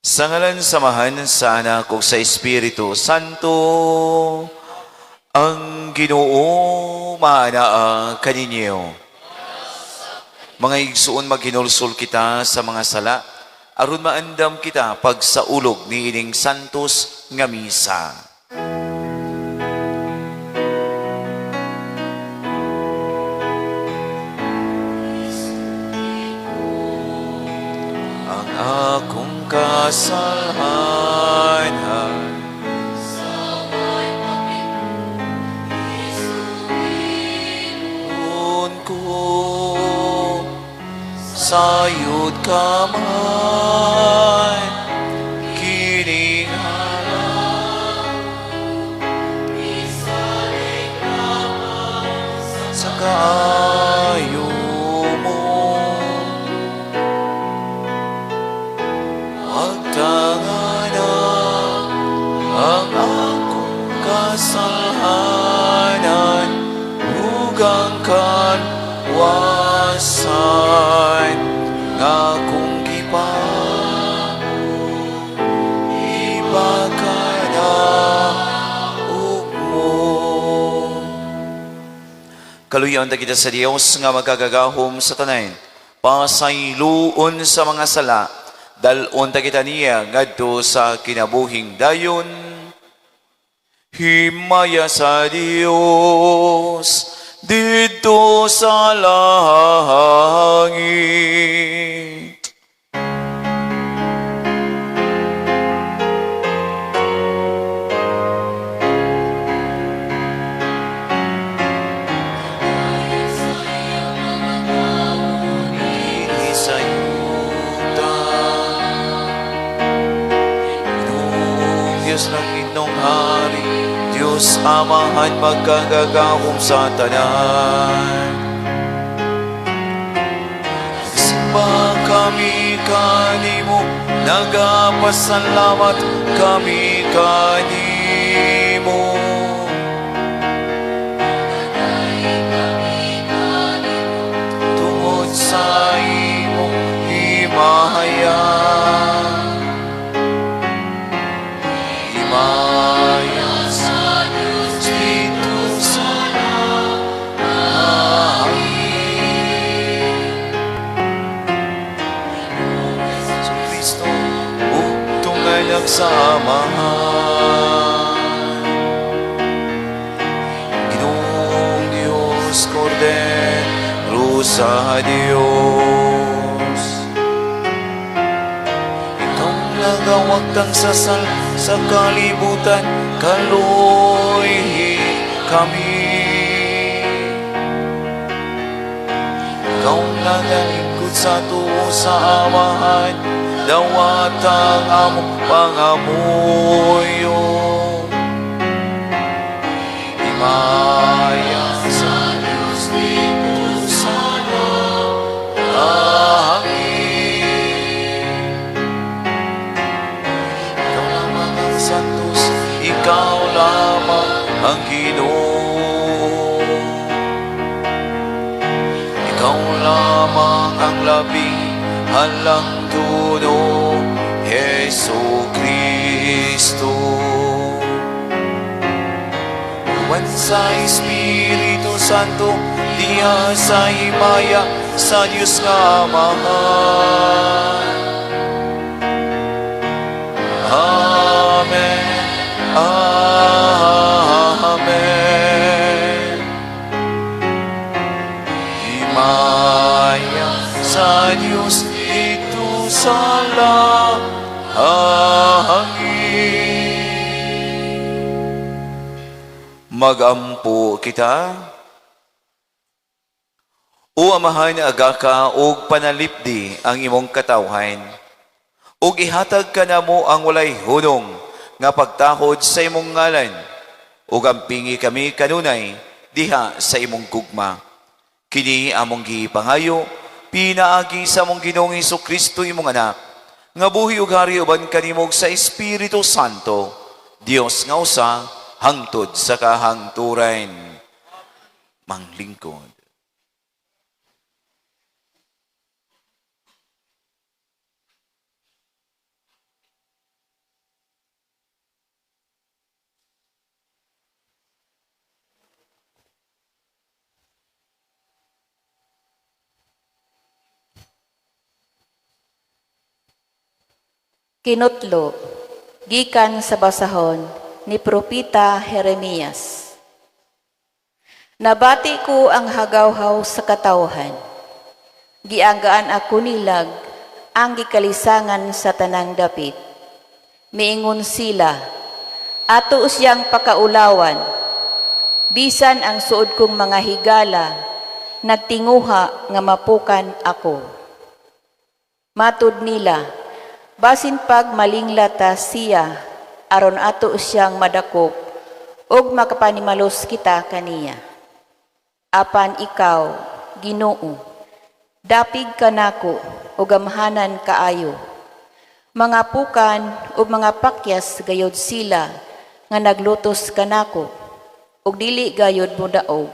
Sa ngalan sa Amahan, sa Anak ug sa Espiritu Santo, ang Ginoo maanaa kaninyo. Mga igsuon, maghinulsol kita sa mga sala aron maandam kita pagsaulog niining santos nga misa. Ang akong kasalhanan ko sayod kamay kining halak sa kaayo mo. Pagtangana ang akong kasalhanan ug ang kanwasan nga akong gipakanaog mo. Kaluyan ta kita sa Dios nga magagagahom sa tanan. Pasayloon sa mga sala, dal-on ta kita niya ngadto sa kinabuhing dayon. Himaya sa Dios didto sa langit. Dinhi sa yuta. Ginoong Diyos langitnong hari, Diyos Amahan magkagagahom sa tanan. Simba kami kanimo, nagapasalamat kami kanimo. Tungod sa imong himaya. Himaya sa Diyos didto sa langit. Jesu Kristo, bugtong anak sa Amahan. Ginoong Diyos, Kordero sa Diyos. Ikaw nagawagtang sa sal sa kalibutan, kaluoyi kami. Ikaw nagalingkod sa tuo sa Amahan, dawata ang among pangamuyo. Himaya sa Diyos didto sa langit. Ikaw lamang ang Santos, ikaw lamang ang Ginoo. Ikaw lamang ang labing halang duno, Hesu Kristo. Uban sa Espiritu Santo, diha sa himaya sa Diyos nga Amahan. Amen. Amen. Himaya sa Diyos didto sa langit. Magampo kita. O Amahan, agaka og panalipdi ang imong katawhan. Ug ihatag kanamo ang walay hunong nga pagtahod sa imong ngalan. Ug ampingi kami kanunay diha sa imong gugma. Kini among gipangayo pinaagi sa among Ginoong Kristo, imong anak, nga buhi ug hari uban kanimo sa Espiritu Santo, Dios nga usa hangtod sa kahangturan. Manglingkod. Kinutlo, gikan sa basahon ni Propeta Jeremias. Nabati ko ang hagawhaw sa katawhan. Gianggaan ako nilag ang gikalisangan sa tanang dapit. Miingon sila, "Ato siyang pakaulawan." Bisan ang suod kong mga higala, nagtinguha nga mapukan ako. Matud nila, "Basin pag malinglata siya, aron ato siyang madakop, ug makapanimalos kita kaniya." Apan ikaw, Ginoo, dapig ka nako ug gamhanan kaayo. Mga pukan ug mga pakyas gayod sila nga naglutos kanako, ug dili gayod modaog.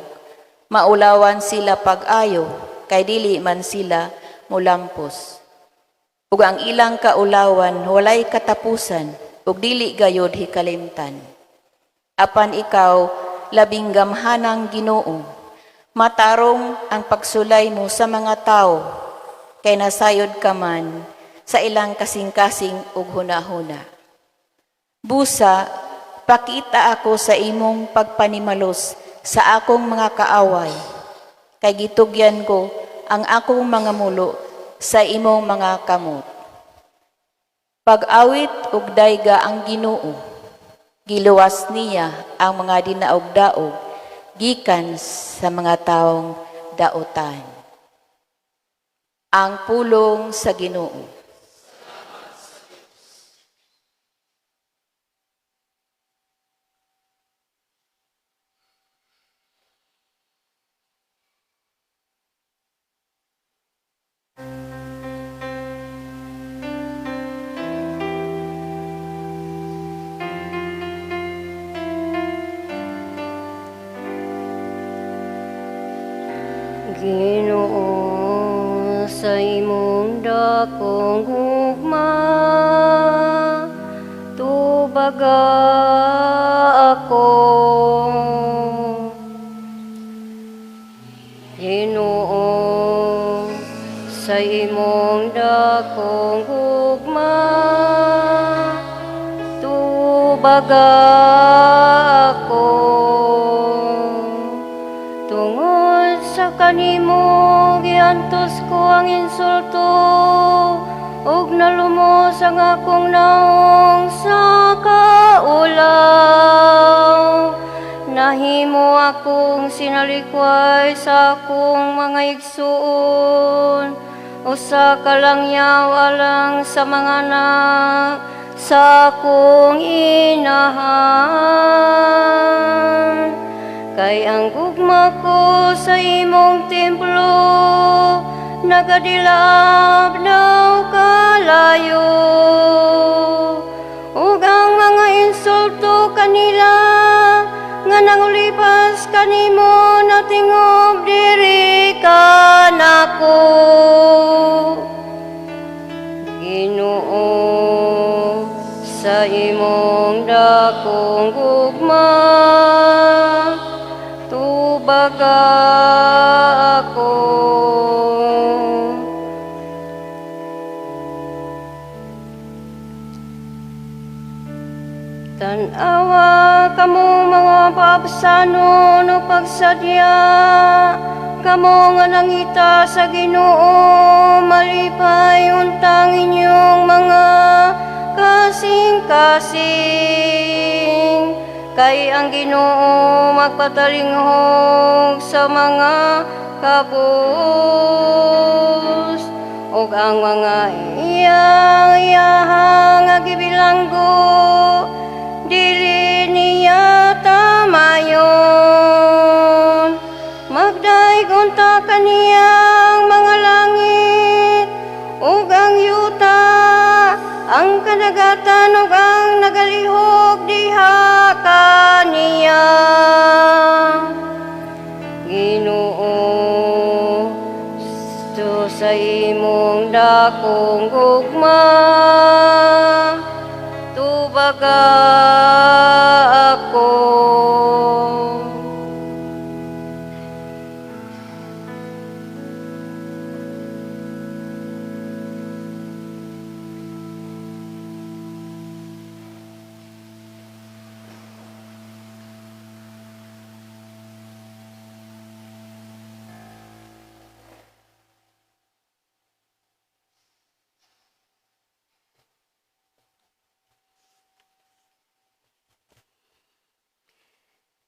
Maulawan sila pag-ayo, kay dili man sila molampos. Ug ang ilang kaulawan walay katapusan, ug dili gayod hikalimtan. Apan ikaw, labing gamhanang Ginoo, matarong ang pagsulay mo sa mga tao, kay nasayod ka man sa ilang kasing-kasing ug hunahuna. Busa, pakita ako sa imong pagpanimalos sa akong mga kaaway, kay gitugyan ko ang akong mga mulo sa imong mga kamot. Pag-awit ug dayga ang Ginoo, giluwas niya ang mga dinaog-daog gikan sa mga taong dautan. Ang pulong sa Ginoo. Ginoo, sa imong dakong gugma, tubaga ako. Ginoo, sa imong dakong gugma, tubaga ako. Tungod sa kanimo, giantos ko ang insulto ug nalumos ang akong naong sa kaulaw. Nahimo akong sinalikway sa akong mga igsuon, usa ka langyaw alang sa mga anak sa akong inahan. Kay ang gugma ko sa imong templo nagadilab daw kalayo, ug ang mga insulto kanila nga nangulipas kanimo natingob diri kanako. Ginoo, sa imong dakong gugma, tubaga ako. Tan-awa kamo mga paabsanon o pagsadya, kamo nga nangita sa Ginoo, malipay untang inyong mga kasing-kasing. Kay ang Ginoo magpatalinghog sa mga kabus, ug ang mga iyang iyahang nga gibilanggo dili niya tamayon. Magdaig unta kaniyang mga langit ug ang yuta, ang kadagatan ug ang nagalihok diha kaniya. Ginoo, sa imong dakong gugma, tubaga ako.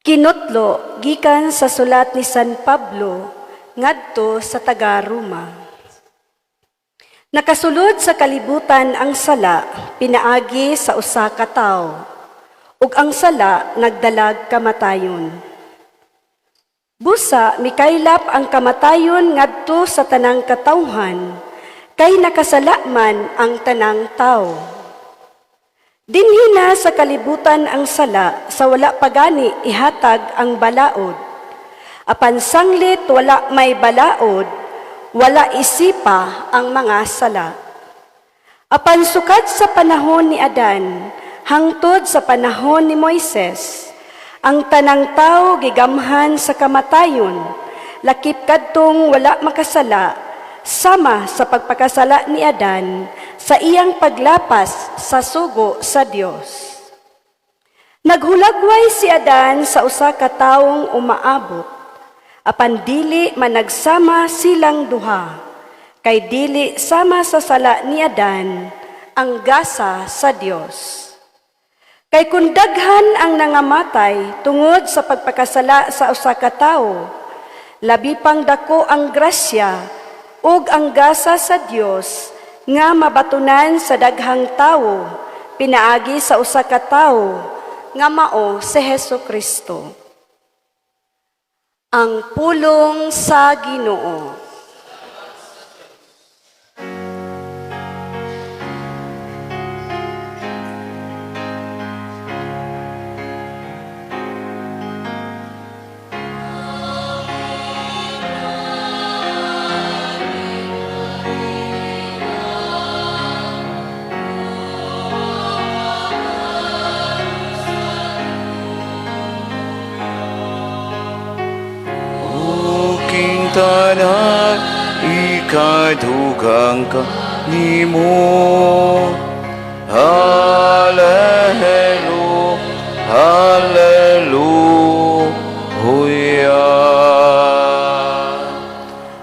Kinutlo gikan sa sulat ni San Pablo ngadto sa taga-Roma. Nakasulod sa kalibutan ang sala pinaagi sa usa ka tawo, ug ang sala nagdalag kamatayon. Busa mikaylap ang kamatayon ngadto sa tanang katawhan, kay nakasala man ang tanang tawo. Dinhi na sa kalibutan ang sala sa wala pa gani ihatag ang balaod. Apan sanglit wala may balaod, wala isipa ang mga sala. Apan sukad sa panahon ni Adan, hangtod sa panahon ni Moises, ang tanang tao gigamhan sa kamatayon, lakip kadtong wala makasala, sama sa pagpakasala ni Adan sa iyang paglapas sa sugo sa Dios. Naghulagway si Adan sa usa ka tawong umaabot, apan dili man nagsama silang duha, kay dili sama sa sala ni Adan ang gasa sa Dios. Kay kung daghan ang nangamatay tungod sa pagpakasala sa usa ka tawo, labi pang dako ang grasya ug ang gasa sa Dios nga mabatunan sa daghang tawo pinaagi sa usa ka tawo nga mao si Hesus Kristo. Ang pulong sa Ginoo. Uking tanan, ikadugang ka nimo. Hallelujah, hallelujah.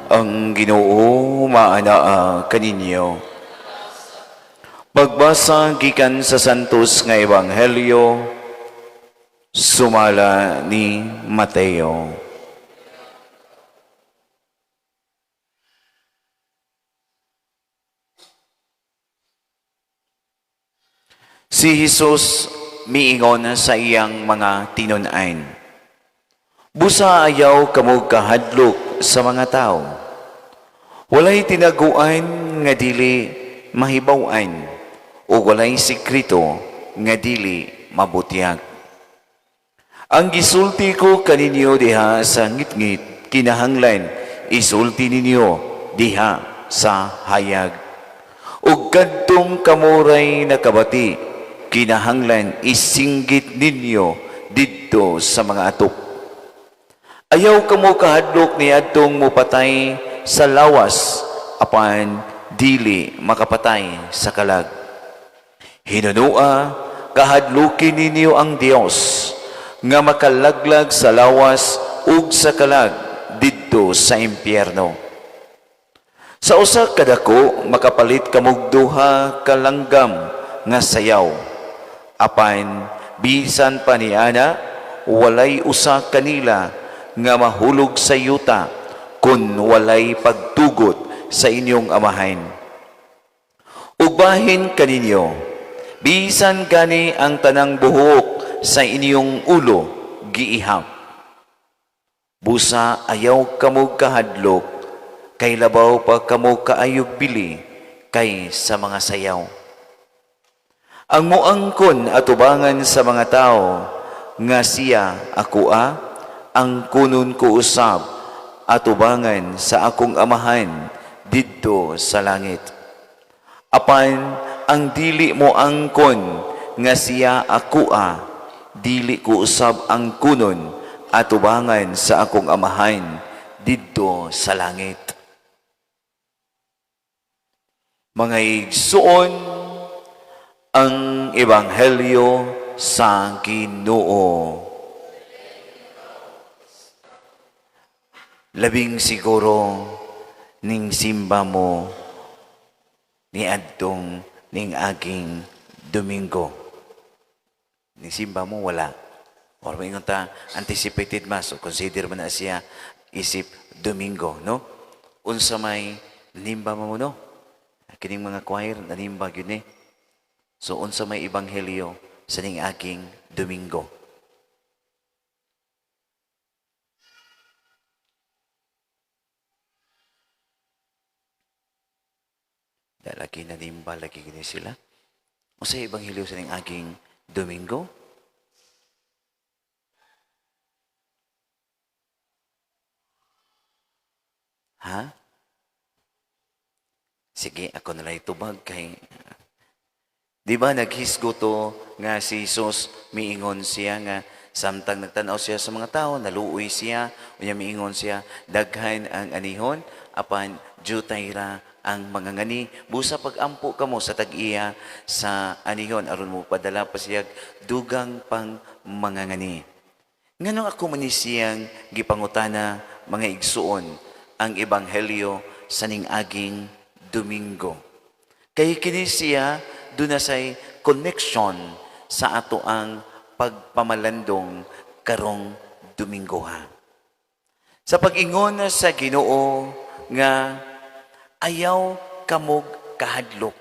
Ang Ginoo maanaa kaninyo. Pagbasa gikan sa Santos nga Ebanghelyo sumala ni Mateo. Si Jesus miingon sa iyang mga tinun-an, "Busa ayaw kamo kahadlok sa mga tao. Walay tinaguan nga dili mahibaw-an o walay sekreto nga dili mabutyag. Ang gisulti ko kaninyo diha sa ngitngit, kinahanglan isulti ninyo diha sa hayag. Ug kadtong kamo ray nakabati, kinahanglan isinggit ninyo didto sa mga atop. Ayaw kamo kahadlok ni adtong mopatay sa lawas apan dili makapatay sa kalag. Hinunua, kahadluki ninyo ang Dios nga makalaglag sa lawas ug sa kalag didto sa impyerno. Sa usa ka dako makapalit kamog duha ka langgam nga sayaw. Apan bisan pa niana, walay usa kanila nga mahulog sa yuta kun walay pagtugot sa inyong amahan. Ug bahin kaninyo, bisan gani ang tanang buhok sa inyong ulo giihap. Busa ayaw kamo kahadlok, kay labaw pa kamo kaayog bili kay sa mga sayaw. Ang muangkon atubangan sa mga tao nga siya akoa, ang kunon ko usab atubangan sa akong amahan didto sa langit. Apan ang dili mo angkon nga siya akoa, dili ko usab ang kunon atubangan sa akong amahan didto sa langit." Mga igsuon, ang Ebanghelyo sa Ginoo. Labing siguro ning simba mo ni adtong ning aging Domingo. Ning simba mo wala. Or maingon ta anticipated Mass, o consider man na siya isip Domingo, no? Unsa may nimba mo, no? Kining mga choir nanimba gyud ni. So unsa may ebanghelyo sa ning aging Domingo? Da lagi nanimba lagi gini sila. Unsa ebanghelyo sa ning aging Domingo? Ha? Sige, ako na lang itubag kay. Di ba naghisgo to nga si Jesus, miingon siya nga samtang nagtanaw siya sa mga tao, naluoy siya, unya miingon siya, daghan ang anihon, apan jutay ra ang mga ngani. Busa pag-ampo kamo sa tag-iya sa anihon, aron mo padala pa siya dugang pang mga ngani. Nganong ako man ni siyang gipangutana, mga igsuon, ang ebanghelyo sa ning aging Domingo? Kay kini siya duna say connection sa ato ang pagpamalandong karong Domingo ha. Sa pag-ingon sa Ginoo nga ayaw kamog kahadlok.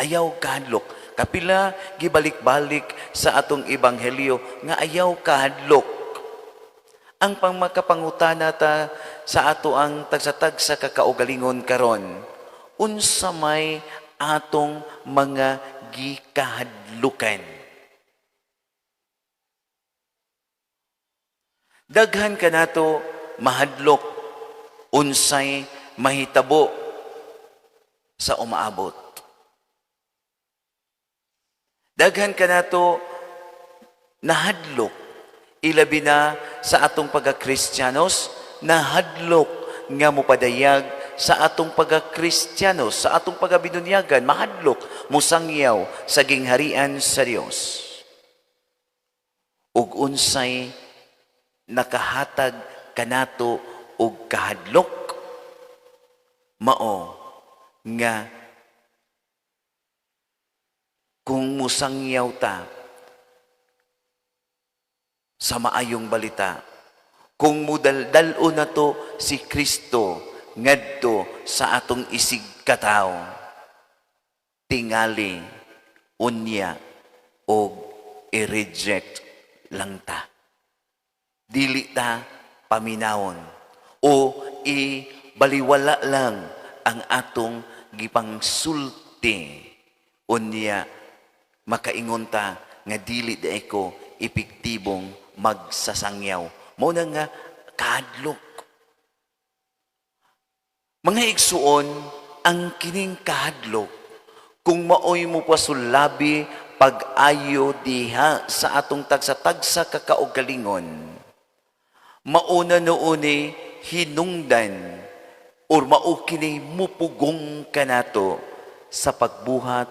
Ayaw kahadlok. Kapila gibalik-balik sa atong ebanghelyo nga ayaw kahadlok. Ang pangmakapangutana ta sa ato ang tagsa-tagsa kakaugalingon karon, unsa may atong mga gikahadlukan? Daghan kanato mahadlok unsay mahitabo sa umaabot. Daghan kanato nahadlok, ilabi na sa atong pagka-Kristiyanos, nahadlok nga mopadayag sa atong pagka-Kristiyanos, sa atong pagkabinunyagan, mahadlok mosangyaw sa gingharian sa Dios. Ug unsay nakahatag kanato og kahadlok? Mao nga kung musangyaw ta sa maayong balita, kung mudaldal-o na to si Kristo ngadto sa atong isig katawo, tingali unya og i-reject lang ta. Dili ta paminawon o ibaliwala lang ang atong gipangsulti. Unya makaingon ta nga dili di ko epektibong magsasangyaw. Mao na nga kahadlok. Mga igsuon, ang kining kahadlok, kung maoy mo pasulabi pag-ayo diha sa atong tagsa-tagsa kakaugalingon, mauna noon hinungdan or mao kini mupugong kanato sa pagbuhat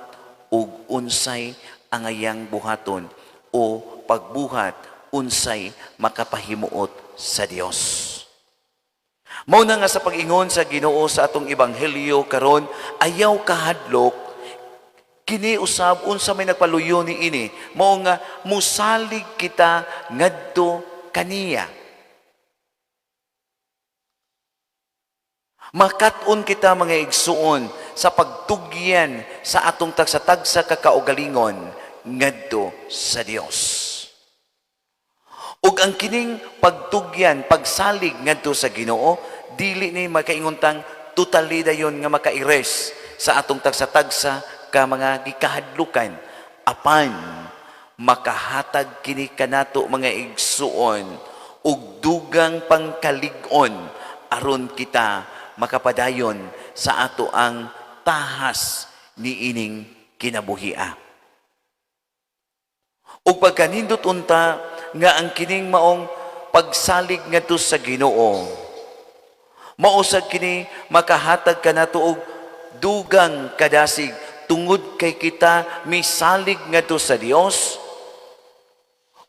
og unsay angayang buhaton o pagbuhat unsay makapahimuot sa Dios. Mao na nga sa pag-ingon sa Ginoo sa atong ebanghelyo karon, ayaw kahadlok, kini usab unsa may nagpaluyo ni ini, mao nga musalig kita ngadto kaniya. Makat-on kita, mga igsuon, sa pagtugyan sa atong tagsa-tagsa kakaugalingon ngadto sa Dios. Ug ang kining pagtugyan, pagsalig ngadto sa Ginoo, dili ni makaingontang totally dayon nga makaires sa atong tagsa-tagsa ka mga gikahadlukan. Apan makahatag kini kanato, mga igsuon, ug dugang pangkalig-on aron kita makapadayon sa ato ang tahas niining kinabuhia. Ug pagkanindot unta nga ang kining maong pagsalig ngadto sa Ginoo, mausag kini makahatag kanato og dugang kadasig tungod kay kita misalig ngadto sa Dios.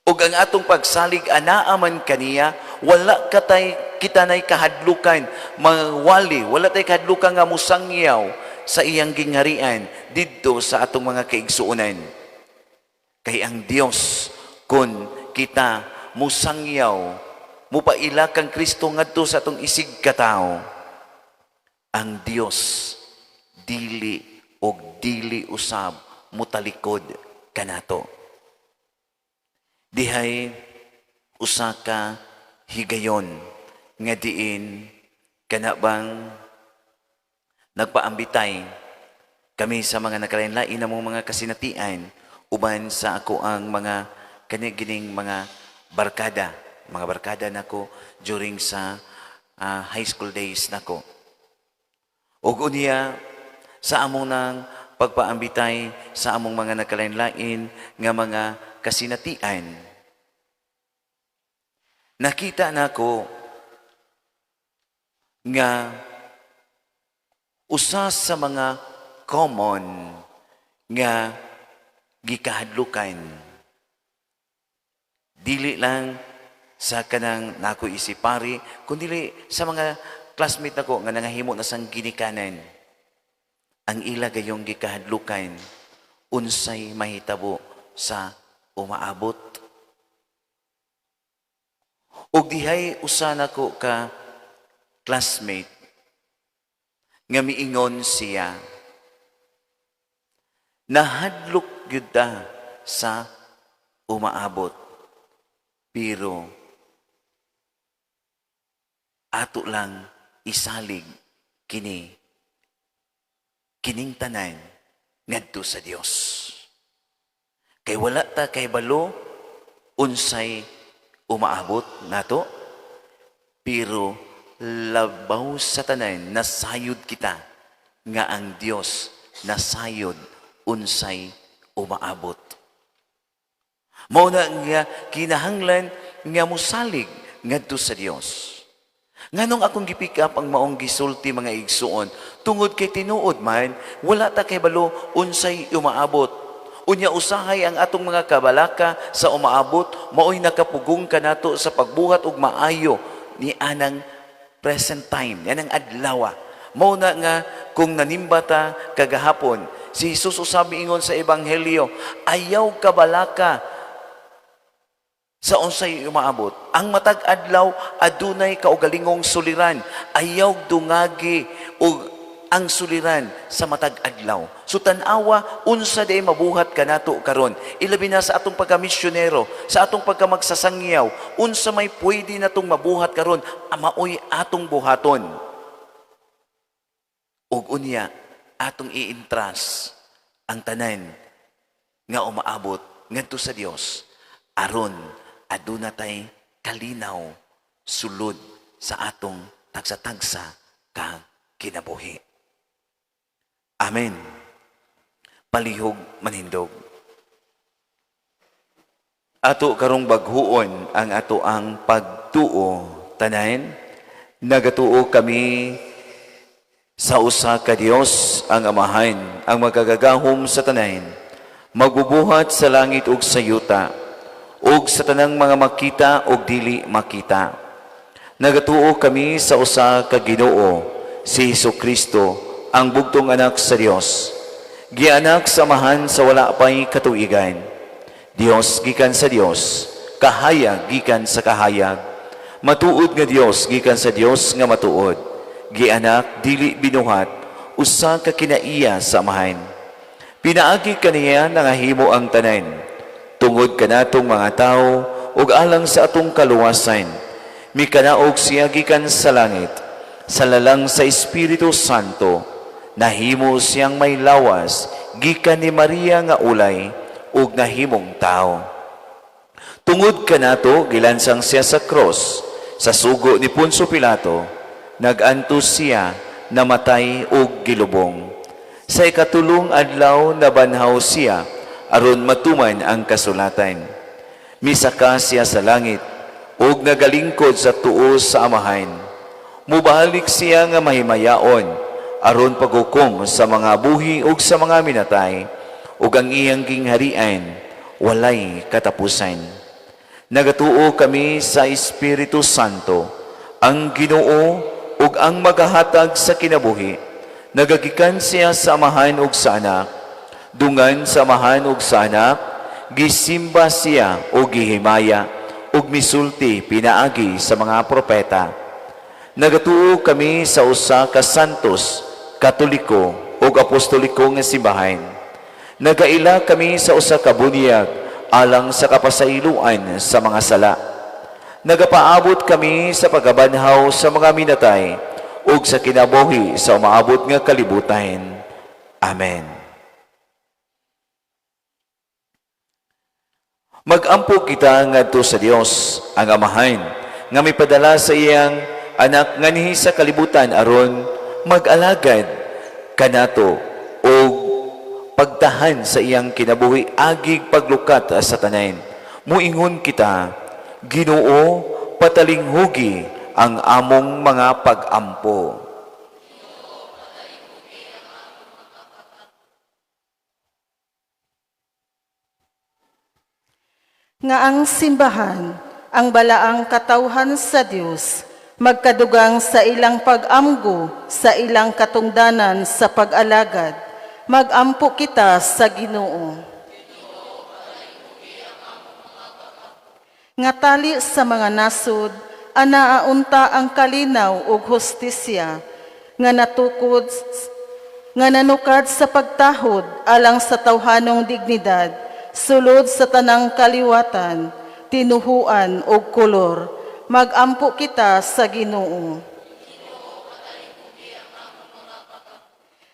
Ug ang atong pagsalig anaa man kaniya, wala katay kita nay kahadlukan mawali, wala tay kahadlukan nga musangyaw sa iyang gingharian didto sa atong mga kaigsuonan. Kay ang Dios, kun kita musangyaw, mupaila kang Kristo ngadto sa atong isig katawo, ang Dios dili og dili usab mutalikod kanato. Dihay usa ka higayon nga diin kana bang nagpaambitay kami sa mga nakalain-lain namong mga kasinatian uban sa ako ang mga kanigining mga barkada nako during sa high school days nako. Ug unya sa among nang pagpaambitay sa among mga nakalain-lain nga mga kasinatian, nakita nako nga usa sa mga common nga gikahadlukan, dili lang sa kanang nako isipari, kundi sa mga classmate nako nga nangahimo na sang ginikanan, ang ila gayong gikahadlukan, unsay mahitabo sa umaabot. Ug dihay usa nako ka classmate nga miingon siya, "Nahadlok gyud ta sa umaabot, pero ato lang isalig kining tanan ngadto sa Dios. Kay wala ta kay balo unsay umaabot nato, pero labaw sa tanan, nasayod kita nga ang Dios nasayod unsay umaabot." Mao na nga kinahanglan nga mosalig ngadto sa Dios. Nganong akong gi-pick up ang maong gisulti, mga igsuon? Tungod kay tinuod man, wala ta kay balo unsay umaabot. Unya usahay ang atong mga kabalaka sa umaabot maoy nakapugong kanato sa pagbuhat og maayo ni anang present time, ni anang adlaw. Mao na nga kung nanimba ta kagahapon, si Jesus usab ingon sa Ebanghelyo, "Ayaw kabalaka sa unsay umaabot. Ang matag adlaw adunay kaugalingong suliran. Ayaw dungagi og ang suliran sa matag adlaw." So tan-awa unsa day mabuhat kanato karon. Ilabi na sa atong pagkamisyonero, sa atong pagkamagsasangyaw, unsa may pwede natong mabuhat karon, maoy atong buhaton. Ug unya atong i-entrust ang tanan nga umaabot ngadto sa Dios aron aduna tay kalinaw sulod sa atong tagsa-tagsa ka kinabuhi. Amen. Palihog manindog. Ato karong baghuon ang ato ang pagtuo tanan. Nagatuo kami sa usa ka Dios, ang Amahan, ang makagagahom sa tanan, magbubuhat sa langit ug sa yuta, ug sa tanang mga makita ug dili makita. Nagatuo kami sa usa ka Ginoo, si Hesus Kristo, ang bugtong anak sa Dios. Gianak sa Amahan sa wala pay katuigan. Dios gikan sa Dios, kahayag gikan sa kahayag. Matuod nga Dios gikan sa Dios nga matuod. Gianak, dili binuhat, usa ka kinaiya sa Amahan. Pinaagi kaniya nangahimo ang tanan. Tungod kanatong mga tawo ug alang sa atong kaluwasan, mikanaog siya gikan sa langit, sa lalang sa Espiritu Santo, nahimo siyang may lawas gikan ni Maria nga ulay ug nahimong tao. Tungod kanato gilansang siya sa cross sa sugo ni Poncio Pilato, nagantos siya, namatay ug gilubong. Sa ikatulong adlaw nabanhaw siya aron matuman ang kasulatan. Misaka siya sa langit ug nagalingkod sa tuo sa Amahan. Mubalik siya nga mahimayaon aron paghukom sa mga buhi ug sa mga minatay, ug ang iyang gingharian walay katapusan. Nagatuo kami sa Espiritu Santo, ang Ginoo ug ang magahatag sa kinabuhi. Nagagikan siya sa Amahan ug sa Anak. Dungan sa Amahan ug sa Anak, Gisimba siya ug gihimaya ug misulti pinaagi sa mga propeta. Nagatuo kami sa usa ka santos, katoliko ug apostoliko nga simbahan. Nagaila kami sa usa ka bunyag alang sa kapasayloan sa mga sala. Nagapaabot kami sa pagkabanhaw sa mga minatay ug sa kinabuhi sa umaabot nga kalibutan. Amen. Magampo kita ngadto sa Dios, ang Amahan, nga mipadala sa iyang anak nganhi sa kalibutan aron mag-alagad kanato og pagtahan sa iyang kinabuhi agig paglukat sa tanan. Muingon kita, Ginoo, patalinghugi ang among mga pag-ampo. Nga ang simbahan, ang balaang katawhan sa Dios, magkadugang sa ilang pag-amgo, sa ilang katungdanan sa pag-alagad, magampo kita sa Ginoo. Nga tali sa mga nasod, anaa unta ang kalinaw ug hustisya, nga natukod nga nanukad sa pagtahod alang sa tawhanong dignidad, sulod sa tanang kaliwatan, tinuhuan ug kolor, magampo kita sa Ginoo.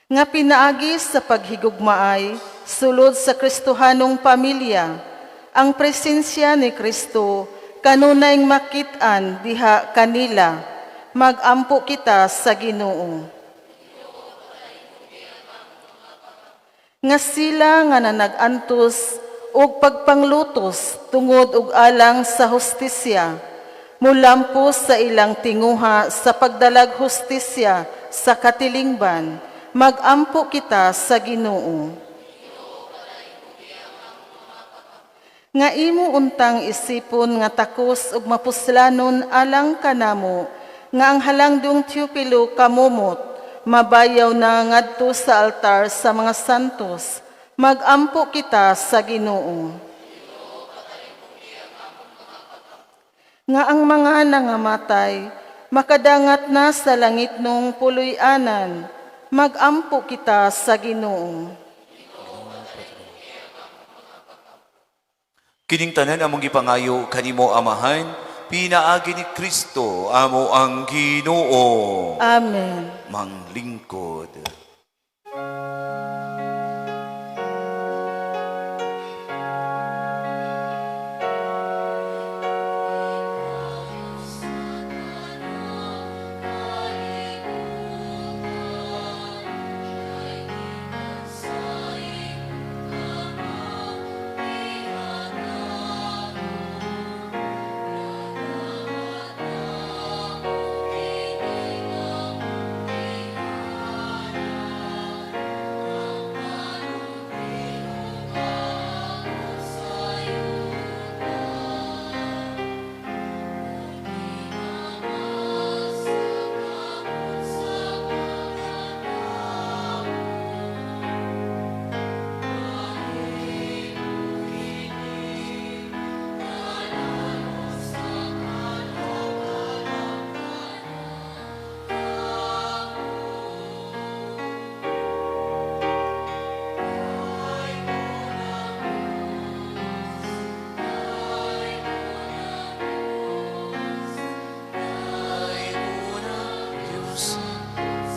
Nga pinaagi sa paghigugmaay, sulod sa Kristohanong pamilya, ang presensya ni Kristo kanunay makit-an diha kanila, magampo kita sa Ginoo. Nga sila nga nanag-antos og pagpanglutos tungod og alang sa hustisya, mulampos sa ilang tinguha sa pagdalag hustisya sa katilingban, magampo kita sa Ginoo. Nga imo untang isipon nga takos ug mapuslanon alang kanamo, nga ang halangdong Teopilo kamumot, mabayaw na ngadto sa altar sa mga santos, magampo kita sa Ginoo. Nga ang mga nangamatay, makadangat na sa langit nung puloy-anan, magampo kita sa Ginoo. Kining tanan among gipangayo kanimo Amahan, pinaagi ni Kristo amo ang Ginoo. Amen. Manglingkod.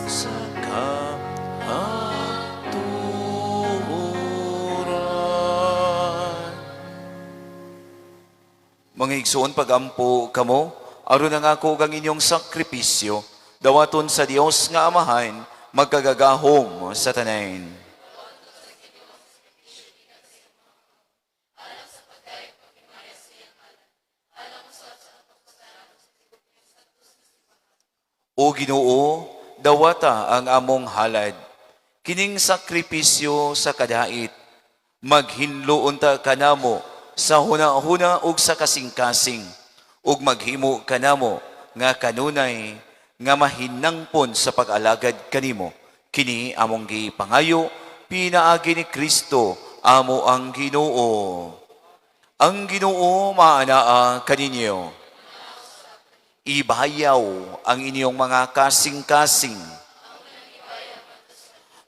Sa kahaturan. Mga igsoon, pagampo kamo, aron ang ako kang inyong sakripisyo, dawaton sa Dios nga Amahan, magkagagahom sa tanan. O Ginoo, dawata ang among halad, kining sakripisyo sa kadait, maghinlo unta kanamo sa huna-huna ug sa kasing-kasing, ug maghimo kanamo nga kanunay nga mahinangpon sa pag-alagad kanimo. Kini among gipangayo, pinaagi ni Kristo, amo ang Ginoo. Ang Ginoo maanaa kaninyo. Ibayaw ang inyong mga kasing-kasing.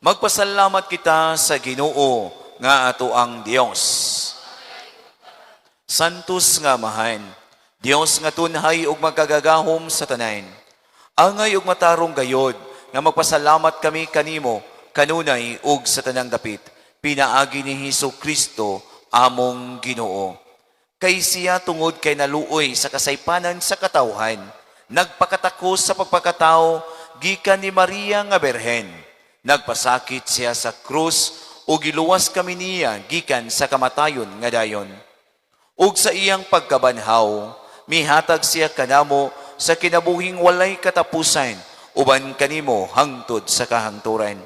Magpasalamat kita sa Ginoo nga ato ang Dios. Santos nga Amahan, Dios nga tunhay ug magkagagahom sa tanan. Angay ug matarong gayod nga magpasalamat kami kanimo kanunay ug sa tanang dapit, pinaagi ni Hesus Kristo among Ginoo. Kay siya tungod kay naluoy sa kasaypanan sa katawhan, nagpakatakos sa pagpakatao gikan ni Maria nga Berhen. Nagpasakit siya sa krus ug giluwas kami niya gikan sa kamatayon nga dayon. Ug sa iyang pagkabanhaw, mihatag siya kanamo sa kinabuhing walay katapusan, uban kanimo hangtod sa kahangturan.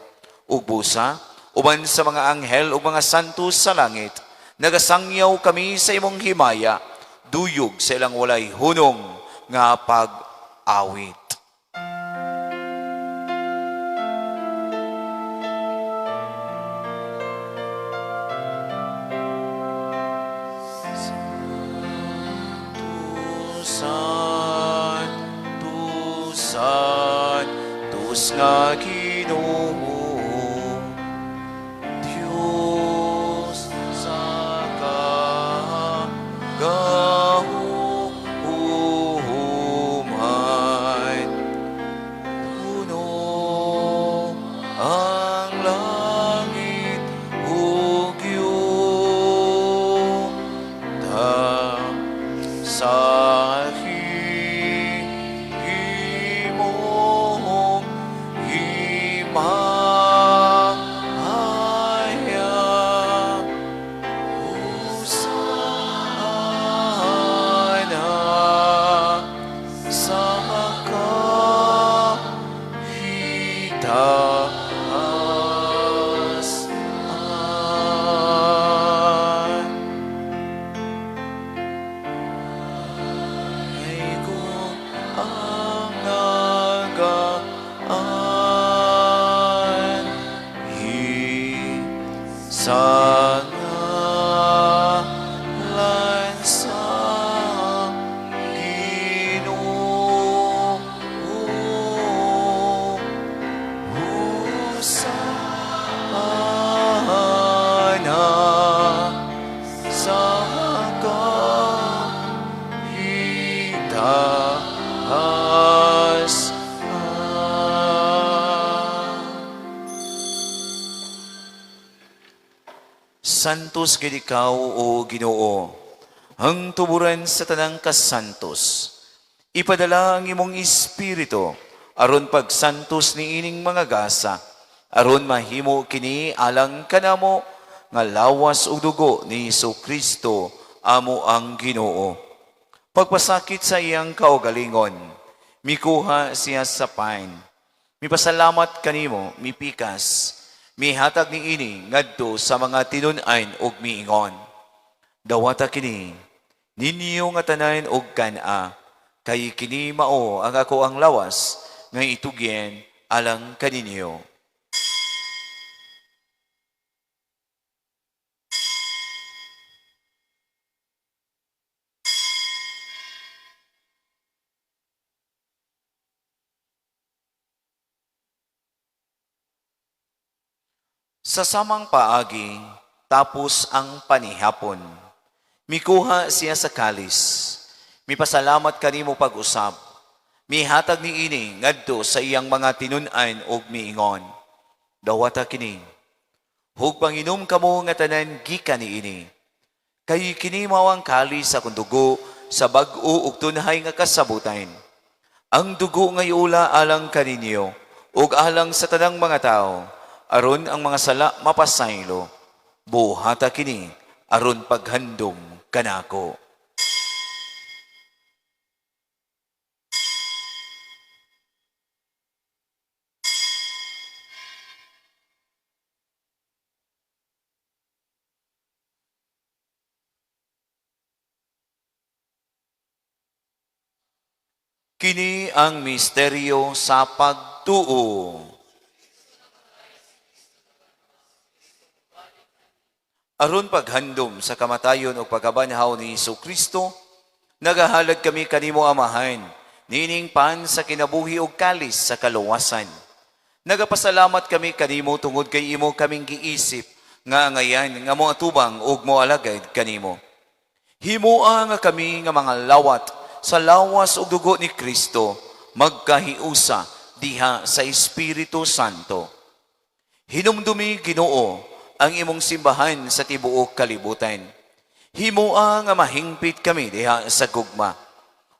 Ug busa, uban sa mga anghel ug mga santos sa langit, nagasangyaw kami sa imong himaya, duyog sa ilang walay hunong nga pag-awit. Santo, Santos nga Ginoo, Diyos sa kagahuman. Puno ang langit ug yuta sa imong himaya. Hosana sa kahitaas. Ay kung ang nagaanhi sa ngalan sa Ginoo. Hosana sa kahitaas. Santos gid ikaw, o Ginoo, ang tuburan sa tanang kasantos. Ipadala ang imong espiritu aron pagsantos ni ining mga gasa, aron mahimo kini alang kanamo nga lawas ug dugo ni Hesus Kristo amo ang Ginoo. Pagpasakit sa iyang kaugalingon, mikuha siya sa pan. Mipasalamat kanimo, mipikas, mihatag ni ini ngadto sa mga tinun-an ug miingon: "Dawata kini, ninyo nga tanan og kan-a, kay kini mao ang ako ang lawas nga itugyan alang kaninyo." Sa samang paagi, tapos ang panihapon, mikuha siya sa kalis, mipasalamat kanimo pag-usab, mihatag ni ini ngadto sa iyang mga tinun-an ug miingon: "Dawata kini, ug panginom kamo nga tanan gikan niini. Kay kini mao ang kalis sa akong dugo sa bag-o ug tunhay nga kasabutan. Ang dugo nga iula alang kaninyo ug alang sa tanang mga tao, aron ang mga sala mapasaylo. Buhata kini aron paghandom kanako." Kini ang misteryo sa pagtuo. Aron paghandom sa kamatayon ug pagkabanhaw ni Hesus Kristo, nagahalad kami kanimo, Amahan, niining pan sa kinabuhi ug kalis sa kaluwasan. Nagapasalamat kami kanimo tungod kay imo kaming giisip nga angayan nga moatubang ug moalagad kanimo. Himoa nga kami nga mga lawat sa lawas ug dugo ni Kristo magkahiusa diha sa Espiritu Santo. Hinumdumi, Ginoo, ang imong simbahan sa tibuok kalibutan. Himoa nga mahingpit kami diha sa gugma.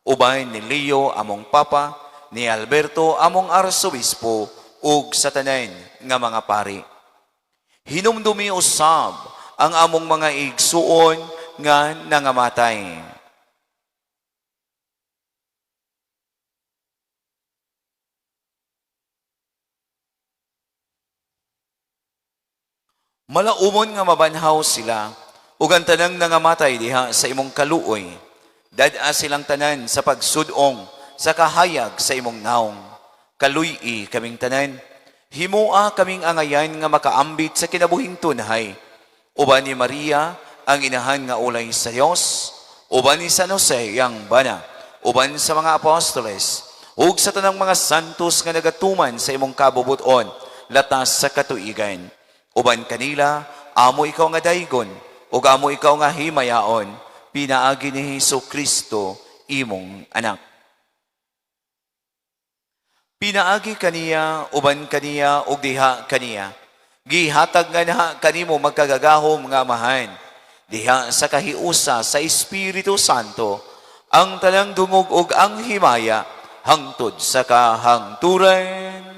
Uban ni Leo among Papa, ni Alberto among Arsobispo, ug sa tanan nga mga pari. Hinumdumi usab ang among mga igsuon nga nangamatay. Malaumon nga mabanhaw sila ug ang tanang nangamatay diha sa imong kaluoy. Dad-a silang tanan sa pagsudong sa kahayag sa imong naong. Kaluy-i kaming tanan. Himoa kaming angayan nga makaambit sa kinabuhing tunhay. Uban ni Maria ang inahan nga ulay sa Dios, uban ni San Jose yang bana, uban sa mga apostoles, ug sa tanang mga santos nga nagatuman sa imong kabubuton, latas sa katuigan. Uban kanila, amo ikaw nga daygon, ug amo ikaw nga himayaon, pinaagi ni Hesus Kristo, imong anak. Pinaagi kaniya, uban kaniya, ug diha kaniya. Gihatag nga naha kanimo magkagagahom nga Amahan. Diha sa kahiusa sa Espiritu Santo, ang tanang dungog ug ang himaya, hangtod sa kahangturan.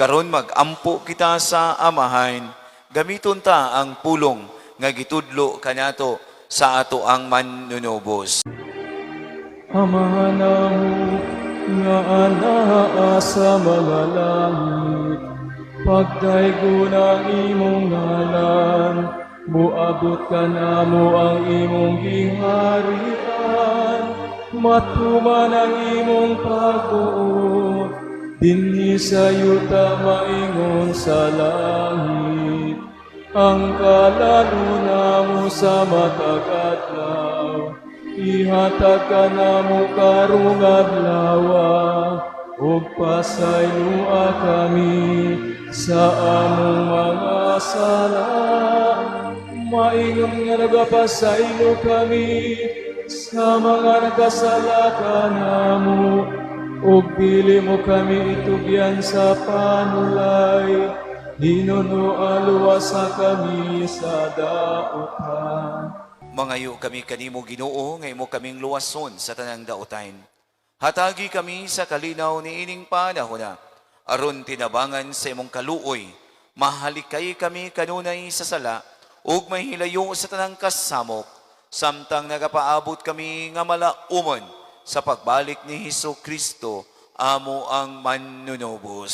Karon magampo kita sa Amahan, gamiton ta ang pulong nga gitudlo kanato sa ato ang manunubos. Amahan namo nga anaa sa mga langit, pagdaygon ang imong ngalan, muabot kanamo ang imong giharian, matuman ang imong pagbuot, dinhi sa yuta maingon sa langit. Ang kalalo namo sa matag adlaw, ihatag kanamo karong adlawa, ug pasayloa kami sa among mga sala, maingon nga nagapasaylo kami sa mga nagkasala kanamo, ug dili mo kami itugyan sa panulay, hinunoa luwasa kami sa dautan. Mangayo kami kanimo, Ginoo, nga imo kaming luwason sa tanang dautan. Hatagi kami sa kalinaw ni ining panahona, aron tinabangan sa imong kaluoy, mahalikay kami kanunay sa sala, ug mahilayo sa tanang kasamok, samtang nagapaabot kami nga malaumon sa pagbalik ni Hesus Kristo, amo ang manunubos.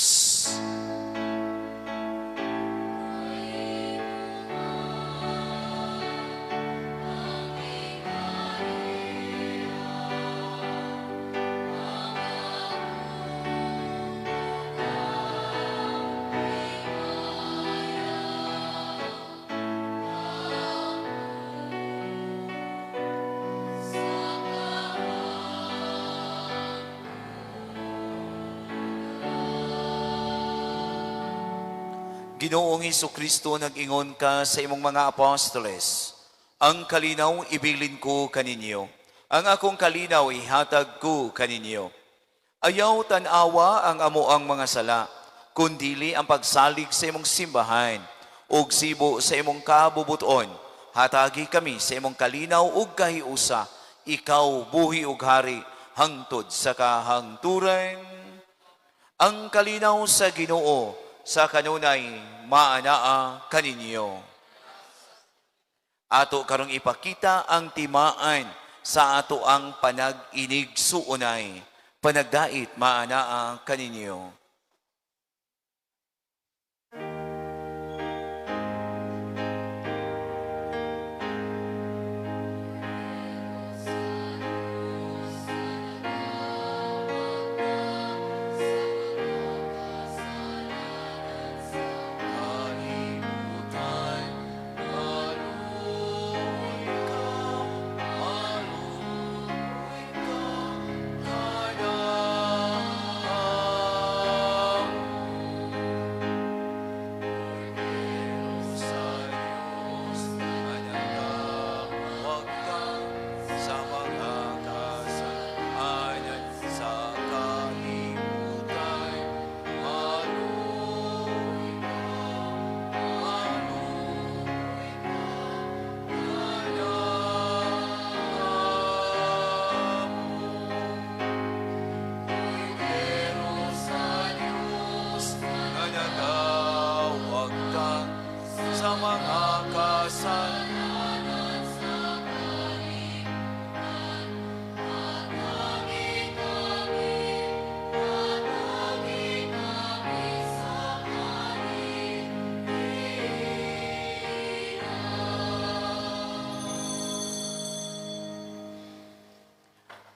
Ginoong Kristo, nag-ingon ka sa imong mga apostoles, "Ang kalinaw ibilin ko kaninyo, ang akong kalinaw ihatag ko kaninyo." Ayaw tan-awa ang amoang mga sala, kundili ang pagsalig sa imong simbahan, ug sibo sa imong kabubuton. Hatagi kami sa imong kalinaw ug kahiusa, ikaw buhi ug hari, hangtod sa kahangturan. Ang kalinaw sa Ginoo sa kanunay maanaa kaninyo. Ato karong ipakita ang timaan sa ato ang panag-inigsuonay. Panagdait maanaa kaninyo. Kalibutan. Sa mga kasal.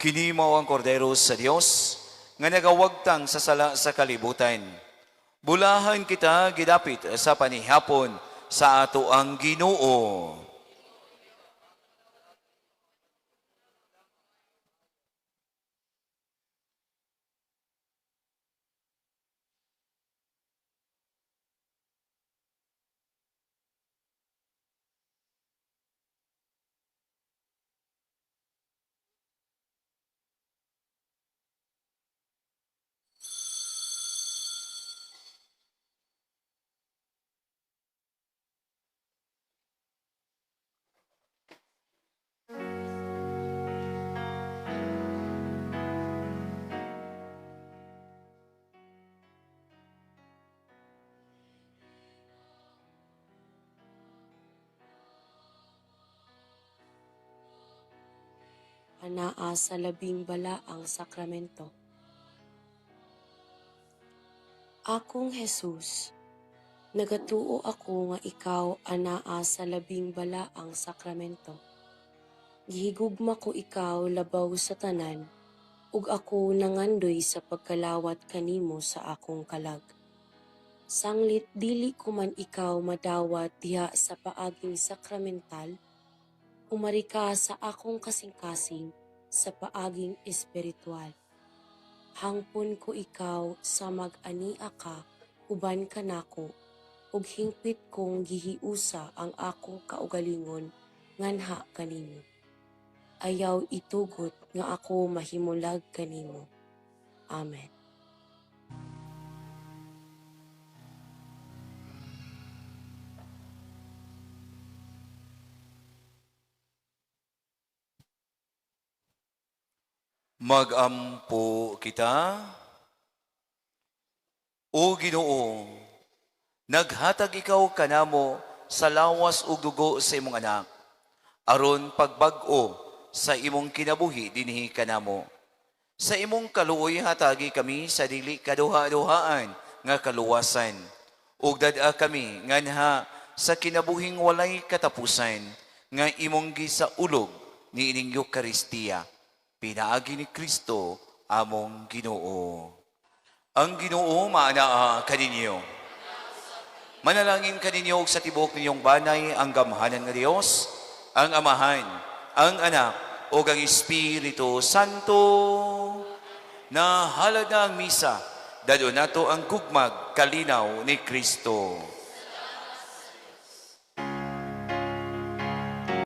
Kini mao ang kordero sa Dios nga nagawagtang sa sala sa kalibutan. Bulahan kita gidapit sa panihapon sa ato ang Ginoo. Anaa sa labing balaang sakramento. Akong Jesus, nagatuo ako nga ikaw anaa sa labing balaang sakramento. Gihigugma ko ikaw labaw sa tanan, ug ako nangandoy sa pagkalawat kanimo sa akong kalag. Sanglit dili ko man ikaw madawat diha sa paaging sakramental, umari ka sa akong kasing-kasing sa paaging espiritual. Hangpon ko ikaw sa mag-ania ka uban kanako, ug hingpit kong gihiusa ang akong kaugalingon nganha kanimo. Ayaw itugot nga ako mahimulag kanimo. Amen. Magampo kita. O Ginoo, naghatag ikaw kanamo sa lawas ug dugo sa imong anak, aron pagbag-o sa imong kinabuhi dinhi kanamo. Sa imong kaluoy hatagi kami sa dili kaduha-duhaan nga kaluwasan, ug dad-a kami nganha sa kinabuhing walay katapusan nga imong gisaulog niining Eukaristiya, pinaagi ni Kristo among Ginoo. Ang Ginoo maanaa kaninyo. Manalangin kaninyo og sa tibuok ninyong banay ang gamhanan nga Dios, ang Amahan, ang Anak, ug ang Espiritu Santo. Nahalad na ang misa, dadon nato ang gugmag kalinaw ni Kristo.